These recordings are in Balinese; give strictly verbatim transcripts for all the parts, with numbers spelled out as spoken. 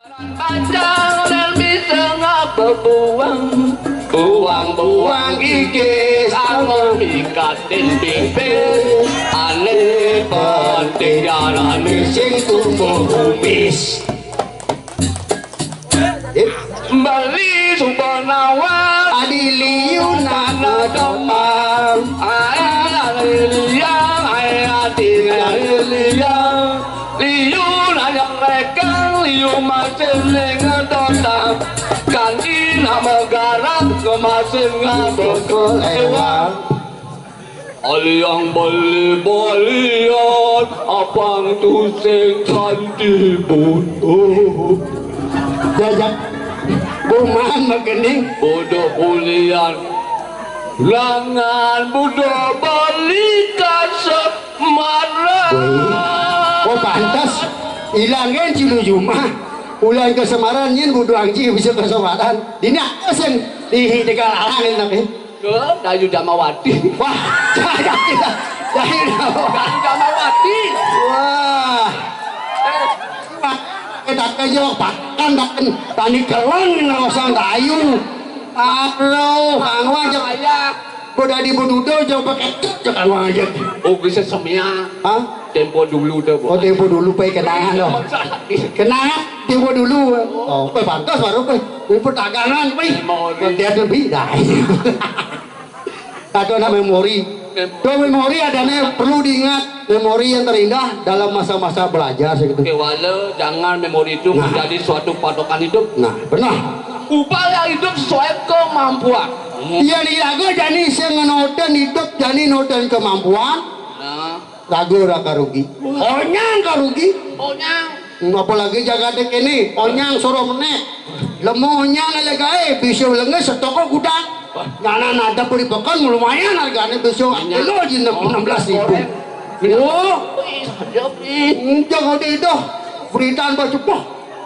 Pacangan bisa ngapa buang, buang-buang gigi, sangon ikatin bibir, ane penting jarane sing tumbuh kumis. Bali Supanawa, adi liu nana domang, aya liu, aya adi liu. Liu nanya mereka, liu masih nengedota. Kanti nama garap, masih ngabekol ewa. Aliang beli-belian, abang tu sing kanti butuh. Jajak. Buman makening. Butuh bulian. Langan butuh beli kasep marah. Woi. Oh, pantes. Ilang kan cilu jumah. Ulang ke Semarang, nyen budu angji bisa ke Semarang. Dina sing di tegal alang enak, eh. Ke Dayu Jamawati. Wah, jadi, jadi, Dayu Jamawati. Wah. Eh, kita ke jok, pakan, pakan. Tani kelon, nggak usah Dayu. Aduh, Kang Wajak. Saya. Gua dari Bududo, jok pakai cek, jok Kang Wajak. Oh, bisa semia. Hah? Tempo dulu dah, Bu. Oh, tempo dulu, Pak, kenangan, loh. Kenangan, tempo dulu. Oh, Pak, pantas baru, Pak. Ini perdagangan, Pak. Memori. Dia lebih, dah. Atau anak memori. Memori. Tuh, memori adanya perlu diingat. Memori yang terindah dalam masa-masa belajar, sih, gitu. Oke, wala, jangan memori itu Nah. menjadi suatu patokan hidup. Nah, benar. Upaya hidup sesuai kemampuan. Iya, nih, lagu jani sing noten hidup, jani noten kemampuan. Nah. Lagu ora karugi. Onyang karugi. Onyang. Hmm, apalagi jagate kene, onyang soro meneh. Lemo onyang ale gae, bisa lenges setoko gudang. Nyana nadap di pekan lumayan hargane bisa Onyang. kilo aja enam belas ribu. Wah, Wih, sedep, ih. Enggak ada itu. Beritaan baca, wah,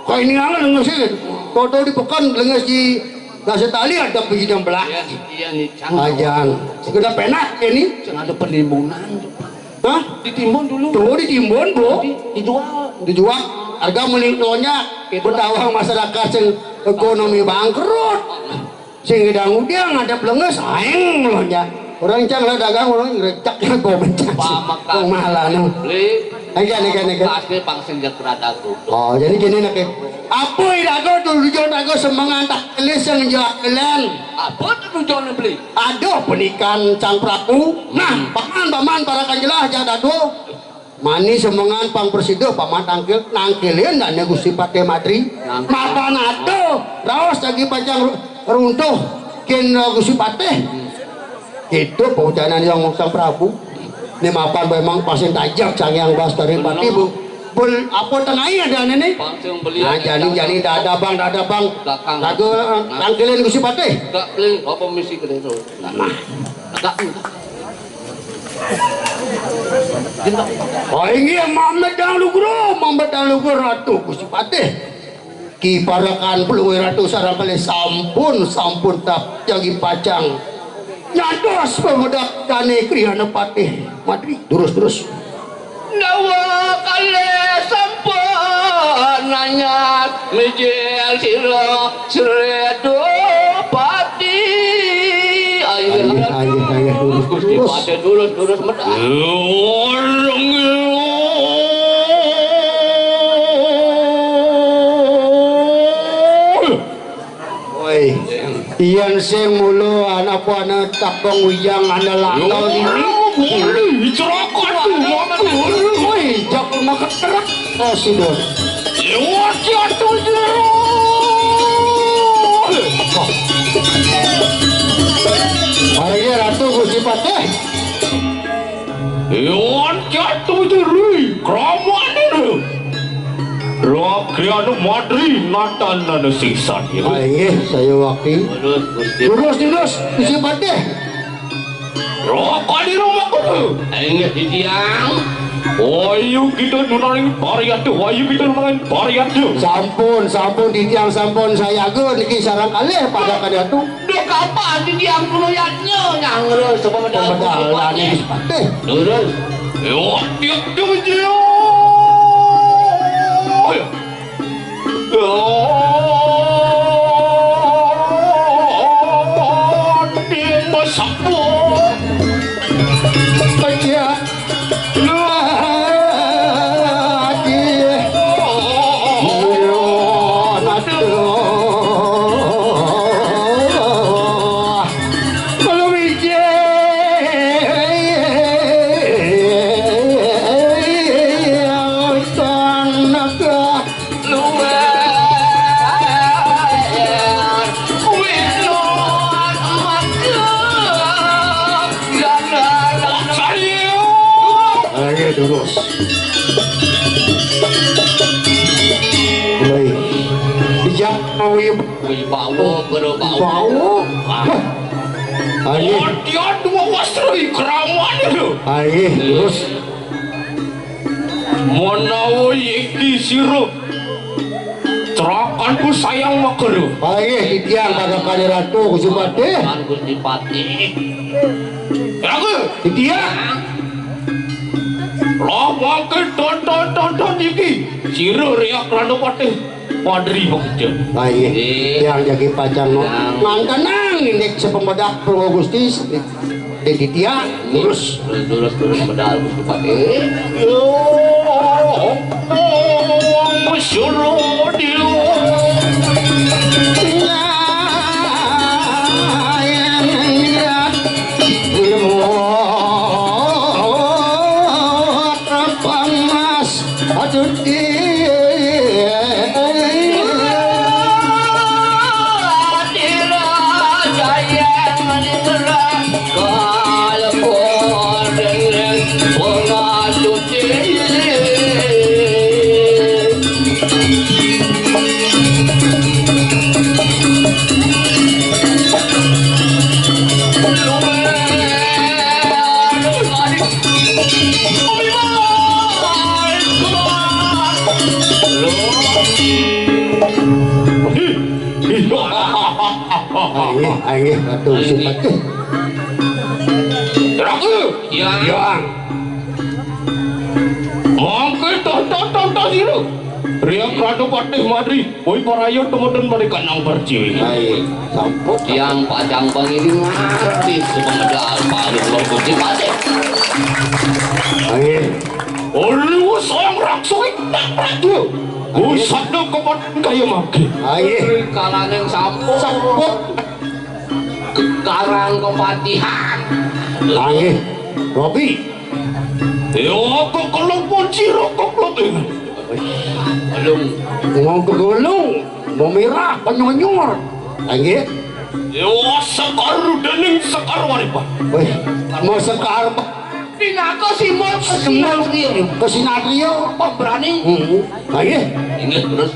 kayak ini aja lenges ya. Toto di pekan lenges di Gase tali ada biji enam belas. Iya, iya nih, Cang. Ajan. Sekedar penak ya nih. Cang ada penimbunan. Hah? Ditimbun dulu. Tuh ditimbun, Bro. Di-, dijual. Dijual. Harga meli lonya. Gitu. Betawang masyarakat sing ekonomi bangkrut. Sing ngidang udiang ngadep lenges, aeng lonya. Orang cang lah dagang, orang ngrecak ya komen cang. Pamakan. Pemahalan. Beli. Aja nih, kan, kan. Kasih pang senjak rada tuh. Oh, jadi gini nak ya. Apa iraga tuh tujuan raga semengan tak kelis yang jualan? Apa tuh tujuan beli? Aduh, penikan Sang Prabu. Nah, paman, paman, para kanjelah, aja dado. Mani semengan pang prasida, paman tangkil, nangkilin dane Gusti Patih Madri. Nangkil. Mapan aduh, raos lagi pacang ru-, runtuh, kin Gusti Patih. Gitu, paucanan yang Sang Prabu. Ini mapan memang pasin tajak Sang Hyang Bastari Patih, Bu. Bel-, apa tengahnya ada nih? Langsung beli Nah, aja jani, jangkang. jani, dah ada bang, dah ada bang. Belakang. Lagu, eh, Nah. tangkilin Gusti Patih. Enggak beli, apa misi gede tuh? Nah. Enggak. Oh, inggih, Mamet Dang Lugra, Mamet Dang Lugra Ratu Gusti Patih. Ki parekan Pluwi Ratu sareng kalih sampun, sampun tap jagi pacang. Nyantos pemedak dane Kriyana Patih. Madri, durus, durus. Dawa kalih sampun nanyar mijil sira Sri Dupati. Ayo, Ayo, ayo, ayo, durus, Gusti durus. Patih, durus, durus, medak. Woi, yen sing mula ana apa ana takong wijang ana lakon ini. Boleh, ceraka tuh, waktu. Woi, jak makan kerak. Oh, sudah. Lewat jatuh jero. Hari ini Ratu Gusti Patih. Iwan jatuh diri, kramane. Rakyat Madri natan nana sisan. Ah, inggih, saya wakil. Terus, Gusti. Terus, terus, Gusti Patih. Rokok di rumah kudu. Inggih, Titiang. Ayo kita nunaring pariatu, ayo kita nunaring pariatu. Sampun, sampun, Titiang, sampun, saya agun, niki sarang kalih pada kadiatu. Duh, kapan di tiang kuno yatnya nyangre sebab ada Pembedalan ini sepatih. Turun. Yo, tiup, tiup, tiup. Wibawa, Wibawa, Bro Bawa. Bawa. Hah. Ayo. Dia dua wastra ikramane lho. Ayo, terus. Menawa iki sira cerakanku sayang magara. Ayo, titiang pada kali ratu Gusti Patih. Kan Gusti Patih. Aku. Titiang. Lawake tonton-tonton iki. Sira reak Ranupati Madri Pemujud. Ah, iya. Iya. Yang jadi pacang no. Yang mantenang indik sepemedak Purwo Gusti. Dadi tiang lurus. Lurus, lurus, lurus, medal Gusti Patih. Yo, suruh dia. Pamas. Aduh, Ayo, ayo, atur sifat. Ragu. Ya. Ya. Mangke tonton-tonton siru. Riang Ratu Patih Madri. Woi, para ayo temudan mereka nang perciwi. Ayo, sampun. Yang pacang pangiring ngarti sepemedal paling berkunci Patih. Ayo. Olu sang raksasa tak ragu. Usah dong kepotan kaya mangke. Ayo. Kalaning sampun. Sampun. Karang kepatihan. Ayo. Robi. Yo, kekelung pun sira kekelung. Belum. Mau kegelung, mau merah, penyonyur. Ayo. Yo, sekar dening sekar waripan. Wih, mau sekar. Pinaka simul kesinatria. Kesinatria. Pemberani. Hmm. Ayo. Ingat terus.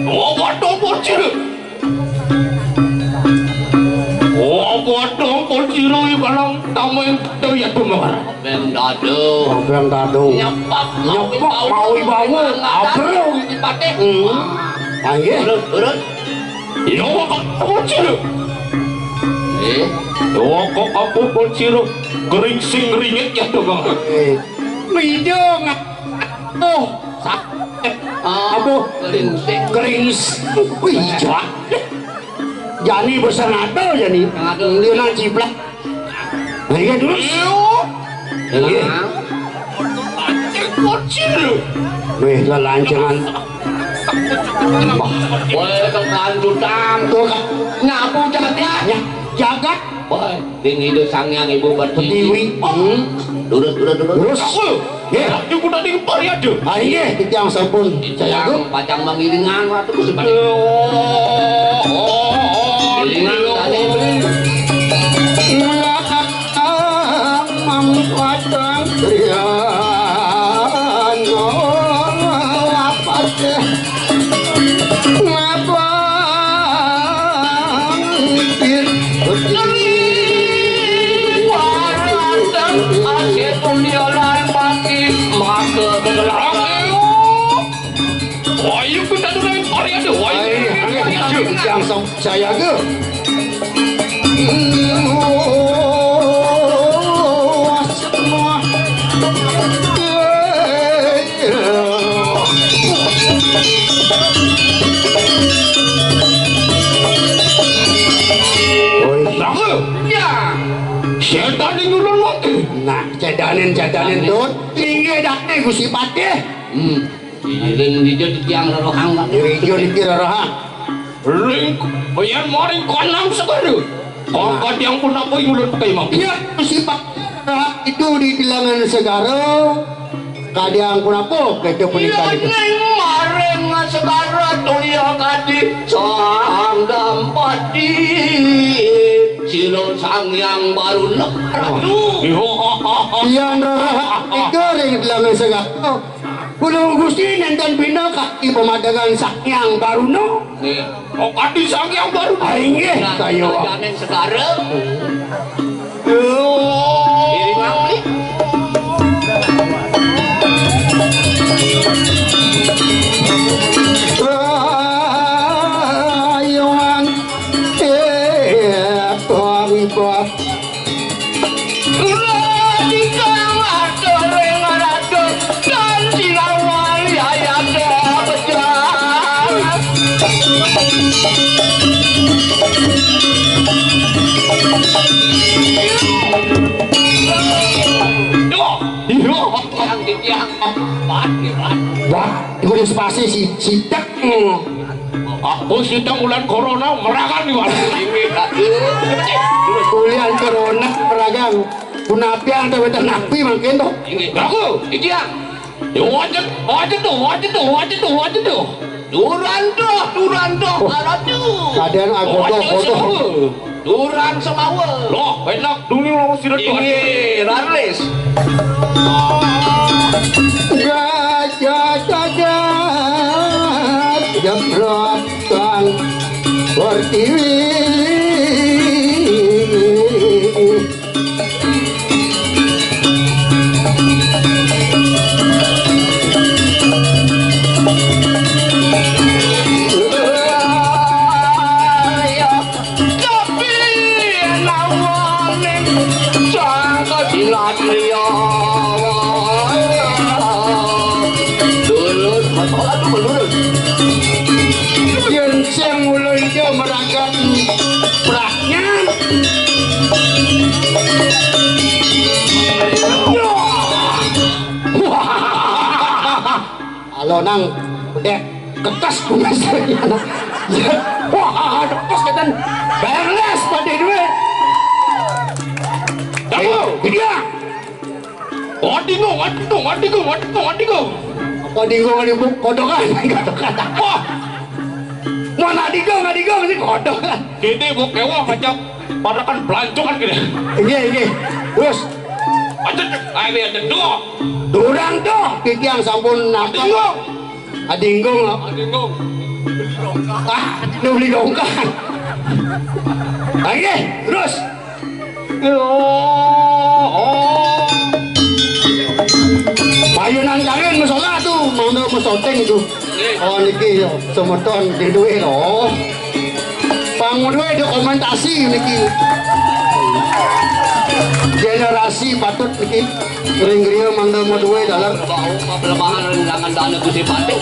Oh, waduh, bocil. Oh, waduh, bocil, iki malah tamu yang tahu ya, Dumar. Beng dado. Oh, beng dado. Nyepak. Nyepak, mau bawa. Apa? Dipatih. Hmm. Ayo. Terus, terus. Yo, kok bocil. Eh? Yo, kok aku bocil. Geringsing ringit ya, Dumar. Eh. Midang. Oh, sakit. Ah, aduh. Geringsing. Gerings. Wih, jahat. Jani bersangada, Jani. Sangada. Dia nang ciplak. Nah, iya, dulu. Iya. Iya. Nah. Kocil. Wih, lelancengan. Woi, kekandutan. Tuh, Kak. Nyapu jagat. Ya, jagat. Woi. Ding Ida Sang Hyang Ibu Pertiwi. Pertiwi. Hmm. Lurus, lurus, lurus. Lurus. Aku. Nggih. Ibu tadi pariade. Ah, nggih, titiang sampun. Titiang pacang mangiringan, Ratu Gusti Patih. Oh, oh, oh, iringan tadi. Mula kata mampatang trian. Oh, apa teh? Ngapa? Ayo, kita dulu yang Korea deh. Wah, ayo, ayo, ayo, yang saya ke. Woi. Lah, ya. Setan ning ulun mati. Nah, cedanin, cedanin, Dut. Tinggi dakne Gusti Patih. Hmm. Iring dija di tiang rerohang, Pak. Iring dija di tiang rerohang. Ring, yen maring kanang segara. Nah. Kadiang pun apa ulun pakai mau? Iya, Gusti Patih. Itu di Delangan Segara. Kadiang pun apa? Kita pun. Iya, ning maring segara tuya kadi Sang Dampati. Sira Sang Hyang baru nek. Aduh. Iya, rerohang. Itu ring Delangan Segara. Kula Gusti nenten bina kaki pamadangan Sang Hyang Baruna. Nggih. Oh, kaki Sang Hyang Baruna. Ah, inggih, kaya. Rajaning Segara. Diri ngapli. Ayuan, eh, Tuhan, Tuhan. Kula ingkang matur ring Ratu Kancinawali ayat pecah. Duh, duh, tiang, tiang. Wah, iku wis pasti si, sidak. Aku sidak ulan corona merangan, Iwan. Inggih, Ratu. Ulan corona merangan. Punapian ta wénten napi mangkin to? Inggih, Ratu. Iki ya. Wajib, wajib tuh, wajib tuh, wajib tuh, wajib tuh. Duran tuh, duran tuh, Ratu. Kadang agodoh-godoh. Wajib tuh. Durang semawa. Loh, enak dulu lo sira tuh. Inggih, raris. Gajah-gajah jebratan pertiwi. Tapi nawaning sangka jilat liya. Lurus, aduh, lurus. Yen sing mula iya merangkat prahnya. Alo nang, dek, ketes kumis. Ya. Wah, ketes keten. Berles pada duit. Ayo, dia. Adingung, adingung, adingung, adingung, adingung. Adingung, adingung, kodokan, kodokan. Wah. Mana adingung, adingung, sing kodokan. Kene mau kewah macam padakan belancongan kene. Inggih, inggih. Terus. Aja, ayo, aja, dua. Durang tuh, titiang sampun nampak. Adingung. Adingung. Adingung. Ah, nu beli dongkang. Inggih, terus. Oh. Payunan kalian masalah tuh, mangga mesoting tuh. Oh, niki ya, semeton di duit loh. Pang duit dokumentasi niki. Generasi patut niki. Ring griya mangga maduwe dalan. Bau pelemahan rendangan dana Gusti Patih.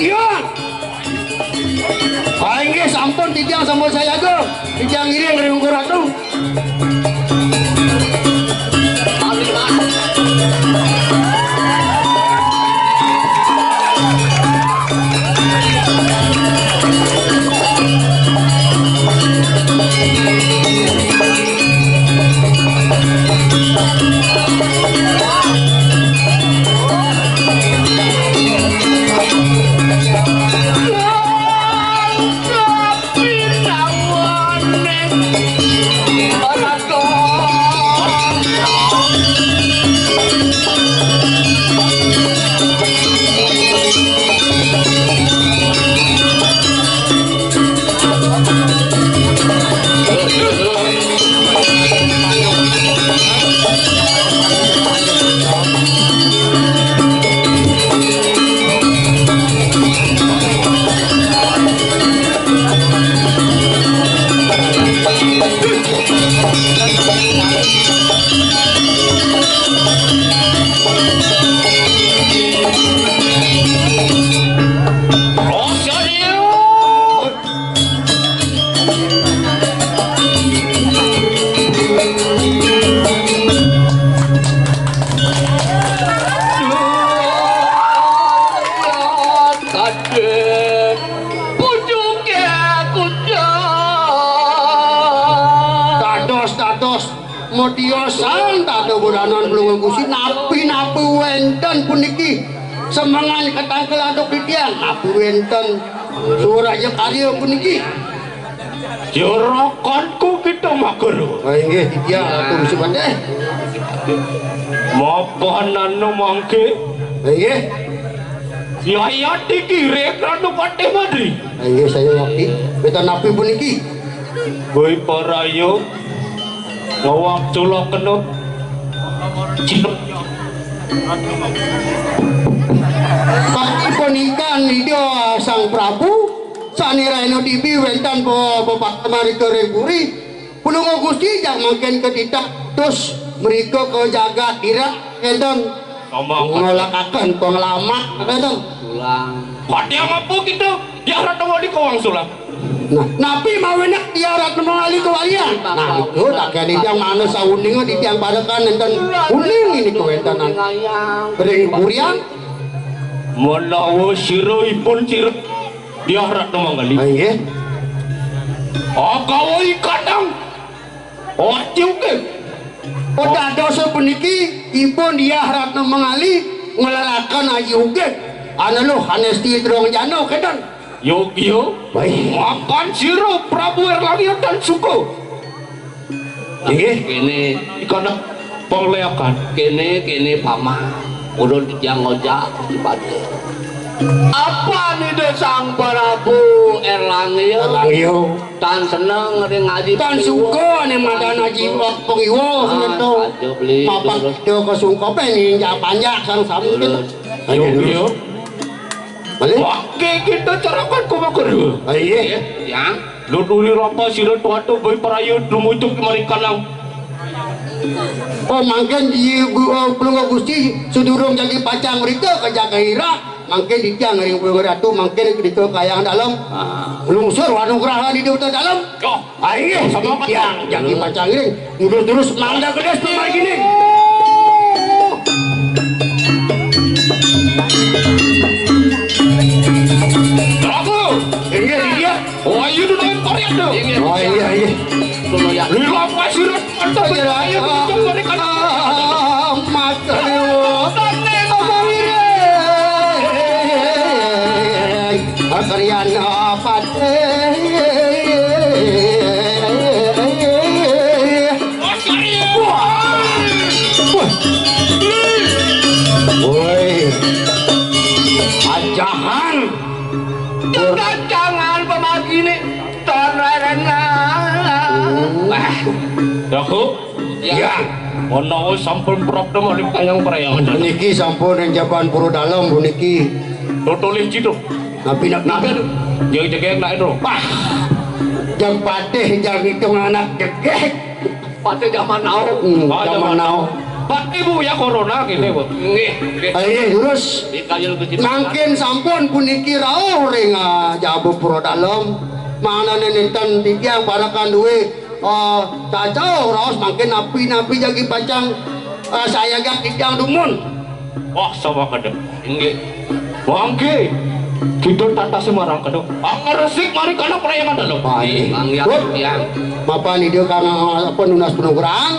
Iya. Ah, inggih, sampun, titiang sampun sayaga. Titiang ngiring ring Ungkur Ratu. Dados, dados, modiosan, dados bodanan pelungguh Gusti, napi-napi wénten puniki. Semengan ketangkel antuk titiang, napi wénten surat karya puniki? Juraganku kita, Mak Guru. Ah, inggih, titiang atur supados. Mapan anu mangke. Ah, inggih. Yayati kirik Ratu Patih Madri. Ah, inggih, saya wakti. Wénten napi puniki? Boy Parayu. Ngawak culok kenut. Cinep. Pangipun ingkang Ida Sang Prabu, sane raina dibi wenten pe-, pepatemari kering puri. Pulunga Gusti jak mangkin ketitah terus mrika ke jagat Irak, enten. Ngolakaken penglamat, enten. Pulang. Pati apa kita? Dia rata wali kawang sulang. Nah, napi mawinan Diah Ratna Mangali kawalian? Nah, itu tak kene titiang manus sauning titiang parekan enten uning ini kawentanan. Ring purian. Menawa sira ipun sira Diah Ratna Mangali. Ah, inggih. Agawa ikatan. Oh, oke. Dados puniki ipun Diah Ratna Mangali ngleraken aji ugih. Analuh anesti drong jano kedan. Yogya. Baik. Mapan sira Prabu Erlangga tan suka. Inggih. Kene ikana pangleakan. Kene, kene paman. Ulun titiang ngojak di pade. Apa nida Sang Prabu Erlangga? Erlangga. Tan seneng ring aji. Tan suka ning madan aji pengiwa, ah, semeton. Aja beli. Mapak terus. Kita kesungkapan ning jak panjak sang sami kita. Terus. Ayo, ayo. Balik. Oke, kita carakan koma kedua. Ah, iya. Iya, yang. Nuturi rapa sira tuatu bayi parayu tumucuk mari kanang. Oh, mangken di gu-, eh, Pelungguh Gusti sedurung jagi pacang mrika ke jaga ira, mangken titiang ring Pelungguh Ratu, mangken mrika kayang dalem. Ah. Lungsur wanugraha di Dewata Dalem. Oh. Ayo, sama tiang jagi pacang ring. Terus-terus mangga gedes pamargine. Aku. Inggih, inggih. Oh, iya, dulu yang Korea tuh. Inggih. Oh, iya, iya. Dulu ya. Lu apa sih, Rut? Antar aja, ayo, ayo. Kita balik aja. Ah, Mas Rio. Tane ngomong iya. Akarian apa? Woi, ajahan. Jangan pemagine, ton rerena. Wah. Daku? Ya. Ya. Menawa sampun prapta malih kayang prayangan. Niki sampun ring jaban Pura Dalem puniki. Tutulih ciduk. Napi nak, napi? Jegeg nak itu. Wah. Jang patih, jang hitung anak jegeg. Patih zaman now. Hmm, ah, zaman zaman now. Patih, Bu, ya, corona kene, Bu. Nggih, nggih. Ayo, terus. Mangkin sampun puniki rauh ring, ah, jabu Pura Dalem. Manane nenten titiang parekan duwe, ah, cacau raos mangkin napi-napi jagi pacang, ah, sayaga titiang dumun. Wah, sama kada. Inggih. Mangke kita tata semarang kada. Angresik mari kana prayangan dalem. Baik. Mangga, Bud. Tiang. Mapan ida kang apa nunas panugrahan.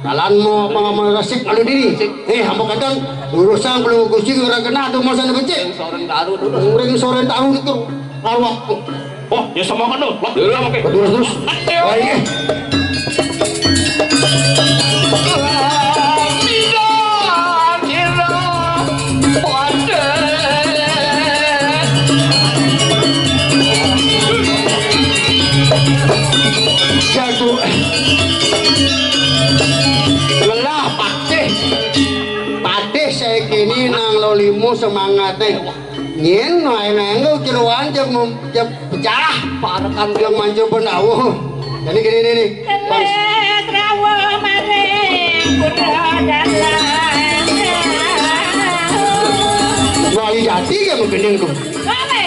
Dalan mau apa ngresik malu diri. Resik. Eh, apa kadang urusan belum Gusti kurang kena tuh masa becik. Ring Sorentaru dulu. Ring Sorentaru itu. Lalu waktu. Oh, ya sama kan, Dul. Wah, ya, sama, oke. Terus, terus. Ayo. Wah, iya. Jago. Lelah, patih. Patih saya kini nang lolimu semangatnya. Nyen, wae nanggo jeroan jam, jam pecah. Parekan dia manjo penawuh. Jadi gini nih, nih. Pas. Keles rawuh maring Pura Dalam. Wali jati ya menggending tuh. Wale.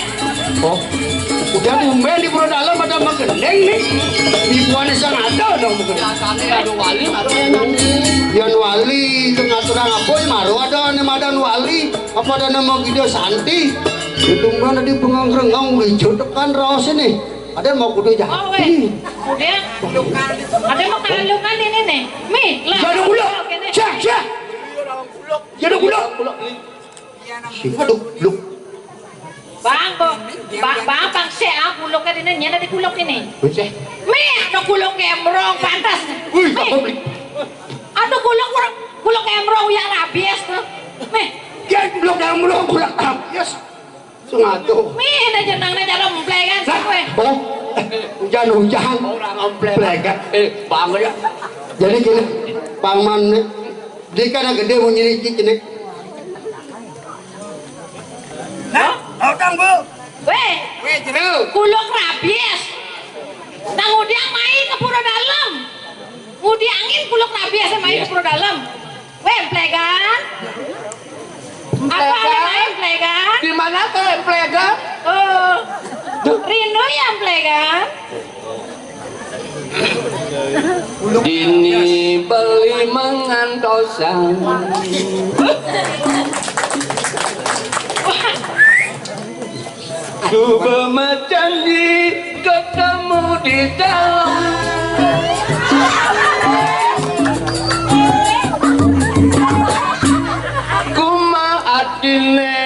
Oh. Udah tumben di Pura Dalam ada menggending nih. Ibuannya sang ada dong menggending. Biasanya ada wali, ada yang nyanyi. Yan wali, tengah terang apa, maru ada nih madan wali. Apa ada nama Gida Santi? Itu mana di pengang-rengang, udah tekan raos ini. Ada mau kudu aja. Oh, weh. Hmm. Udah. Ada mau kalukan ini nih. Mi, lah. Jadi gula. Oke, nih. Cek, cek. Jadi gula. Sing aduh, luk. Bang, bang, bang, bang, bang, sik, ah, kuluk kan ini, nyana di kuluk ini. Wis, eh. Mih, ada kuluk gembrong, pantas. Wih, apa beli? Ada kuluk, kuluk gembrong, ya rabies tuh. Mih. Ya, kuluk gembrong, kuluk rabies. Sungguh. Mih, ada jenang, ada cara memplekan, sih, weh. Oh, hujan-hujan. Orang memplekan. Plekan. Eh, bang, ya. Jadi gini, Bang Man, nih. Dia kan gede mau nyiriki, ini. Nah, utang, Bu. Weh, Weh, jero. Kuluk rabies. Nang udiang mai ke pura dalam. Udiangin kuluk rabies mai ke pura dalam. Weh, plegan. Apa ada lain plegan? Di mana tuh plegan? Oh. Rindu ya plegan. Dini beli mangantosan. Ku berjanji ketemu di dalam. Kuma adine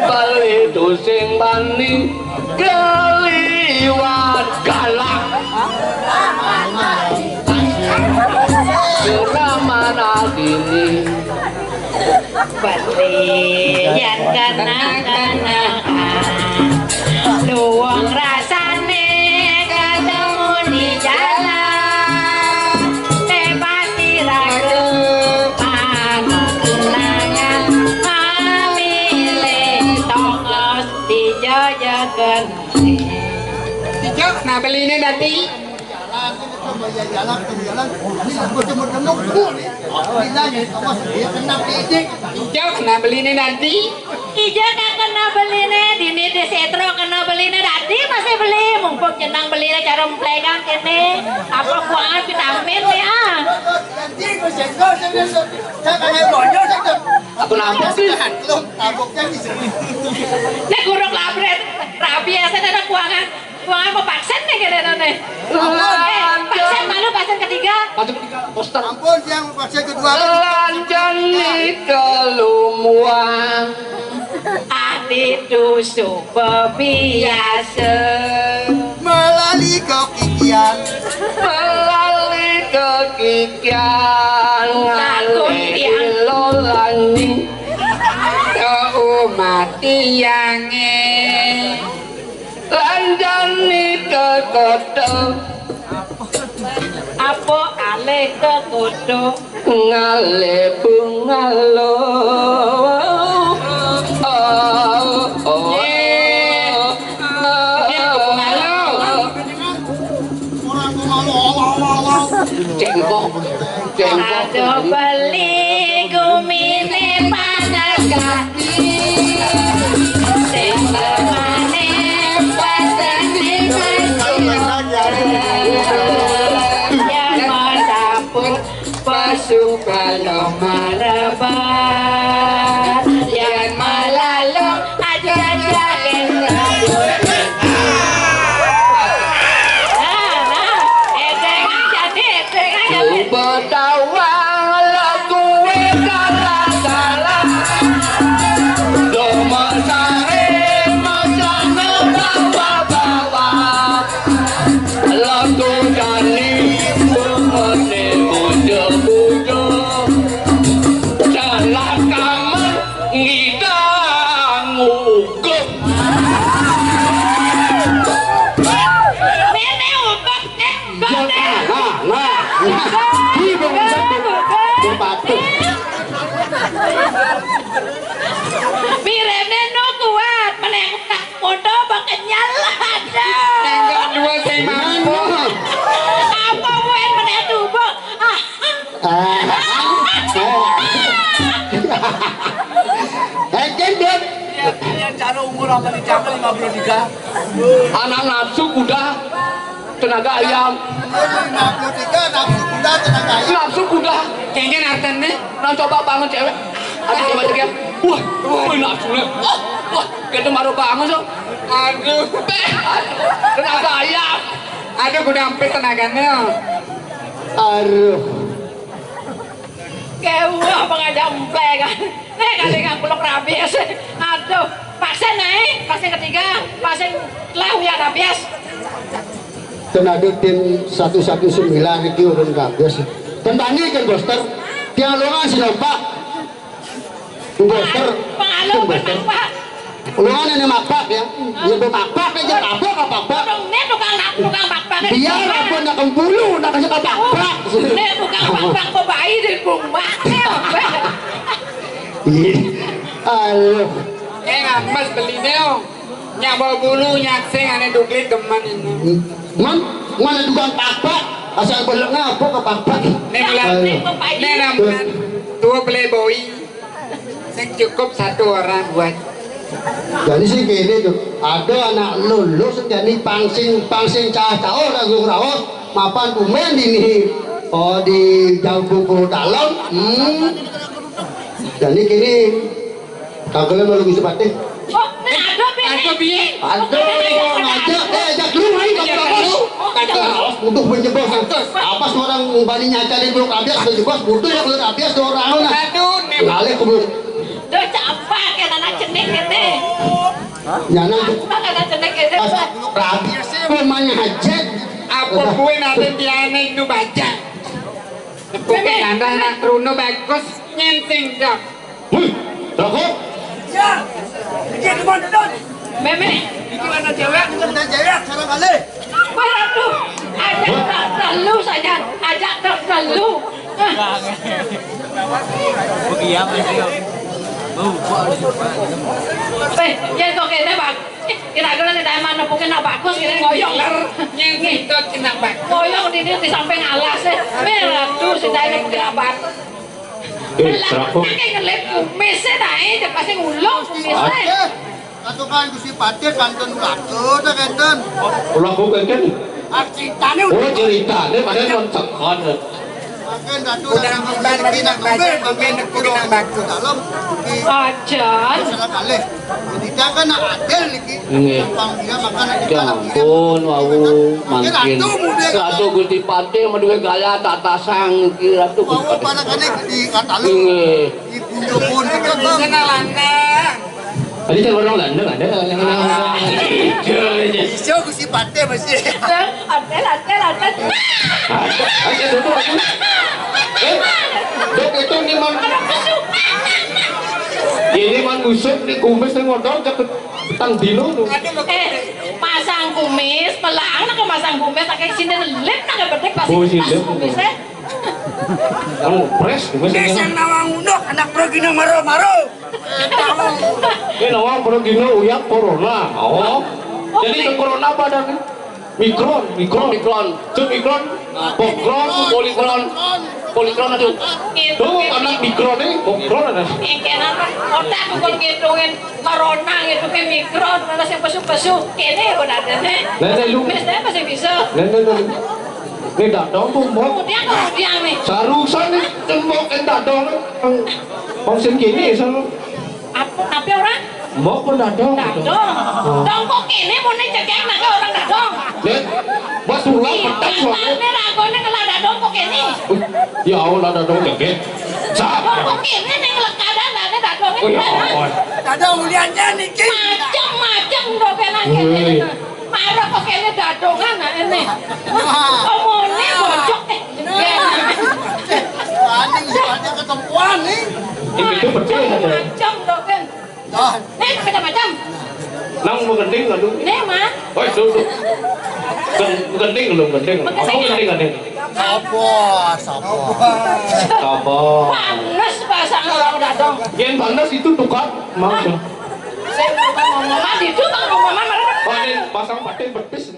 bali tusing bani keliwat galak. Seraman adine. Beli yang kena-kena. Luang rasane ketemu di jalan. Tepati ragu panas tunangan. Mamile tongos di jojoken. Ijo, nah beline dadi. Jalan, jalan, jalan. Ini aku cuma nunggu nih. Bilangnya sama dia kena pijik. Ijo, nah beline dadi. Ijo kan kena beline, dini di setro kena beline dadi masih beli. Mumpung jenang beline cara memplegang kene. Apa kuangan vitamin nih, ah. Janji, gue senggol, senggol, senggol. Saya pengen bonyol, senggol. Aku nampak sih. Lo taboknya di sini. Nek gurung labret, rabi ya, saya ada kuangan. Kuangan mau vaksin nih kene nih. Eh, vaksin malu vaksin ketiga. Vaksin ketiga, poster. Ampun, yang vaksin kedua. Lanjani kelumuan. Ati dusu bebiasa. Melali kekikian. Melali kekikian. Takut ngalih tiang. Lolani. Ke umat tiange. Lanjani ke kota. Apa alih ke kota? Ngalih bungalo. Oh, oh, oh. Cengkok. Cengkok. Aduh, beli gumine panas. Sing temane pasane masih. Yang mau sapu pasu kalau malebat. Yang malalu aja-aja. Nah, nah, edengan jadi edengan jadi. Betawa lagu we kalah-kalah. Domosare masana bawa-bawa. Lagu Dani bungone bojo-bojo. Jalan kamar ngidang uguh. Mene uguh, eh, uguh, eh. Nah, nah, nah. Ih, bang, bang, bang, bang, bang. Mirene no kuat, meneh tak podo bang kenyal. Aduh. Nengok dua sing mampu. Apa wen meneh tubuh? Ah. Ah. Eh, gendut. Yang cara umur apa di Cakil lima puluh tiga? Anak nafsu kuda, tenaga ayam. Lima puluh tiga, nafsu kuda, tenaga ayam. Nafsu kuda. Kengken artene. Nah, coba bangun cewek. Aduh, coba cek ya. Wah, wah, nafsu nih. Wah, wah, kita maru bangun so. Aduh. Eh, tenaga ayam. Aduh, kuda hampir tenaganya. Aduh. Kayak wah, apa ngajak emplek kan? Eh, kali ngangkuluk rabies. Aduh, vaksin ae, vaksin ketiga, vaksin telah uya rabies. Ten ada tim satu satu sembilan iki urun rabies. Ten tani kan booster. Tiang longan Sinovac. Booster. Pengalu Ten booster. Pengalu. Ulungan ini makpak ya. Ini makpak aja, makpak apa makpak? Orang ini tukang nak tukang makpak. Biar apa nak kembulu, nak kasih makpak. Ini tukang makpak kok bayi di rumah. Iya. Aduh. Eh, ngames beli neo. Nyak bawa bulu, nyak sing ane duklit demen ini. Man, mana tukang makpak? Asal belengnya apa ke makpak? Nih, lah. Aduh. Nih, namanya tua playboy. Sing cukup satu orang buat. Jadi sih kene tuh, ada anak lulus jadi pangsing pangsing cah cah ora guru raos mapan tumen dini. Oh, di jauh buku dalam. Hmm. Jadi kini kagak malu bisa patih. Oh, ini ada piye? Ada piye? Ada piye? Ngajak, eh, ajak lu main, ajak lu. Ajak lu. Muduh, penjebos. Apa semua orang bani nyaca di blok abis, ada jebos, muduh ya, blok abis, dua orang, nah. Aduh, nih. Ngalih ke blok. Duh, campak ya, anak cenik ini. Nyana. Campak anak cenik ini. Pas blok abis sih, rumahnya hajat. Apa kue nanti tiane itu baca? Bukan anda nak Bruno bagus, nyensing dong. Wih, rokok. Ya, dia kemana, Don? Meme. Itu anak cewek, itu anak cewek, sekarang balik. Waduh, ajak tak telu saja, ajak tak telu. Iya, Mas, iya. Bau, bau. Eh, ya kok kene, Bang. Kira-kira nek dai nepuke nak bagus kene ngoyong. Nyeng kita kena bagus. Ngoyong di, di samping alas e. Merah tuh si dai nepuke nak bagus. Eh, serapuk. Kayak ngelit kumis e dai, pasti ngulung kumis e. Katukan Gusti Patih kantun ulaku ta kenten. Ulaku kenten? Ah, ceritane. Oh, ceritane padahal non tekan. Makan Ratu udah datang nambah lagi nak baju, makan kudu nak baju. Dalam di ajan. Salah kalih. Jadi dia kan nak adil niki. Nggih. Gampang dia makan lagi. Ya ampun, wau mangkin. Ratu muda. Ratu Gusti Patih maduwe gaya tak tasang iki Ratu Gusti Patih. Wau pada kene di katalu. Nggih. Ibu pun itu kan. Sana lanang. Tadi saya orang London ada yang Ijo aja. Ijo Gusti Patih masih. Ada, ada, ada. Ada dulu aku. Eh, dok itu nih man. Ini man usut nih kumis nih ngodor ke petang dino tuh. Eh, pasang kumis, pelang nak masang kumis, pakai sini lip nak betek pasang kumis eh. Kan ngepres kumis. Desa nawang unduk anak pergi nang maro-maro. Ini nawang pada dino uyak corona. Oh. Jadi ke corona apa ada nih? Mikron, mikron, mikron. Cuk mikron. Pokron, polikron. Polikron aduh. Tuh anak mikron nih, pokron ada. Engkenan otak aku ngitungin corona ngitungin mikron, mana sing pesu-pesu. Kene udah ada nih. Nenek lu. Mesnya masih bisa. Nenek lu. Nih dadong tuh, Mbok. Kemudian, kemudian nih. Sarusan nih, tembok yang dadong. Wong sing kene iso. Apa, apa ora? Mbok pun dadong. Dadong. Oh. Dong kok kene muni cekek nak orang dadong. Nek, Mbok sulap peteng soalnya. Nek ragone ngelah dadong kok kene. Uh, ya Allah, dadong cekek. Sapa? Dong kok kene ning lekadan nek dadong. Oh, ya Allah. Dadong uliannya niki. Macem-macem kok kene kene. Wih. Marah kok kene dadongan nah ini. Omone bojok eh. Nah. Wani ada ketempuan nih. Ini itu betul ada. Macam dok kan. Dah. Nih macam-macam. Nang mau gending aduh. Nih mah. Woi tuh tuh. Gen- Gending lu gending. Apa gending gending? Sabar, sabar. Sabar. Panas pasang orang dadong. Yang panas itu tukar mau. Saya mau ngomong mah itu kalau ngomong mah. Paten pasang paten betis.